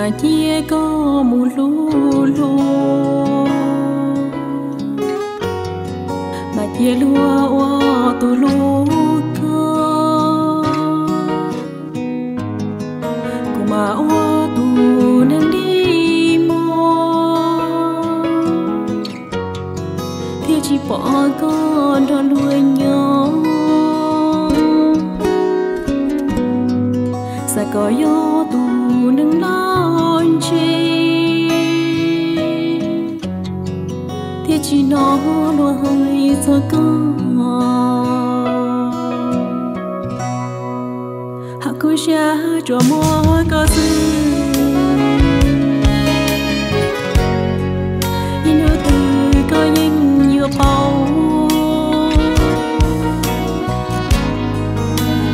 Cia koj mus hlub luag, mas cia luag ua tus hlub koj. Kuv mas ua tus neeg dig muag, thiaj tsis pom koj nrog luag nyob. Xav kom yog tus neeg loj ntse, thiaj tsis hnov luag hais txog koj. Hab kub siab tsuas muaj koj xwb, ib hnub twg koj yeej yuav paub.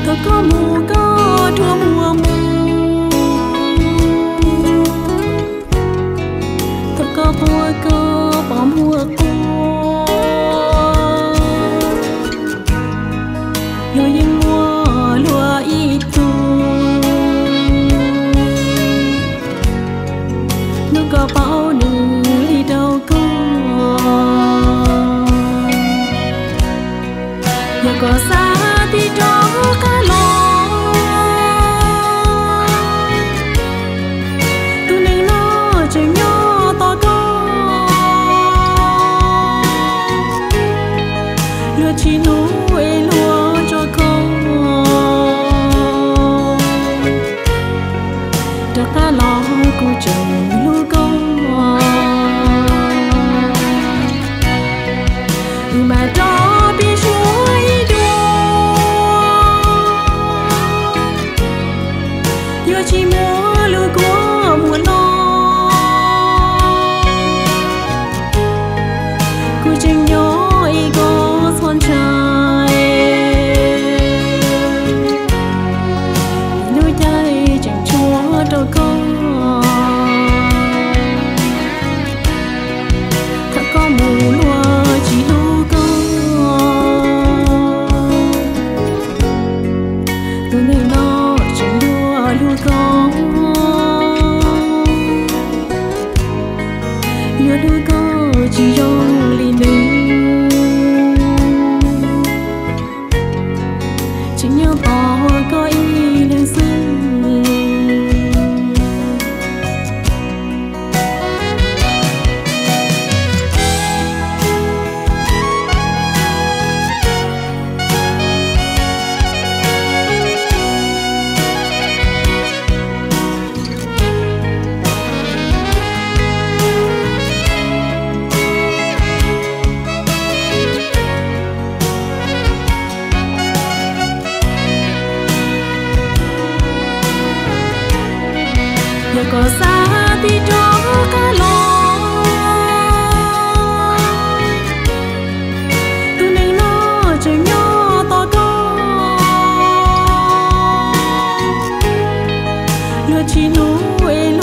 Thaum koj mus koj rua muag mus, thaum koj quaj koj pom muag quaj. Luag yeej muaj luag ib tug, hnub koj paub nws li rau koj. Yog koj xav tig rov qab los, tus neeg no tseem nyob tos koj. Luag tsis hlub es luag tso koj, rov qab los kuv tseem hlub koj. Wb mam rov pib suav ib dua, yuav tsis muaj lus kua muag no. Kuv tseem nyob es koj txhob ntshai, lub caij tseem tshuav rau koj. Thaum koj mus luag tsis hlub koj, tus neeg no tseem yuav hlub koj. Yuav hlub koj tsis zoo li nws, tseem nyob tos koj ib leeg xwb. Yog koj xav tig rov qab los, tus neeg no tseem nyob tos koj. Luag tsis hlub es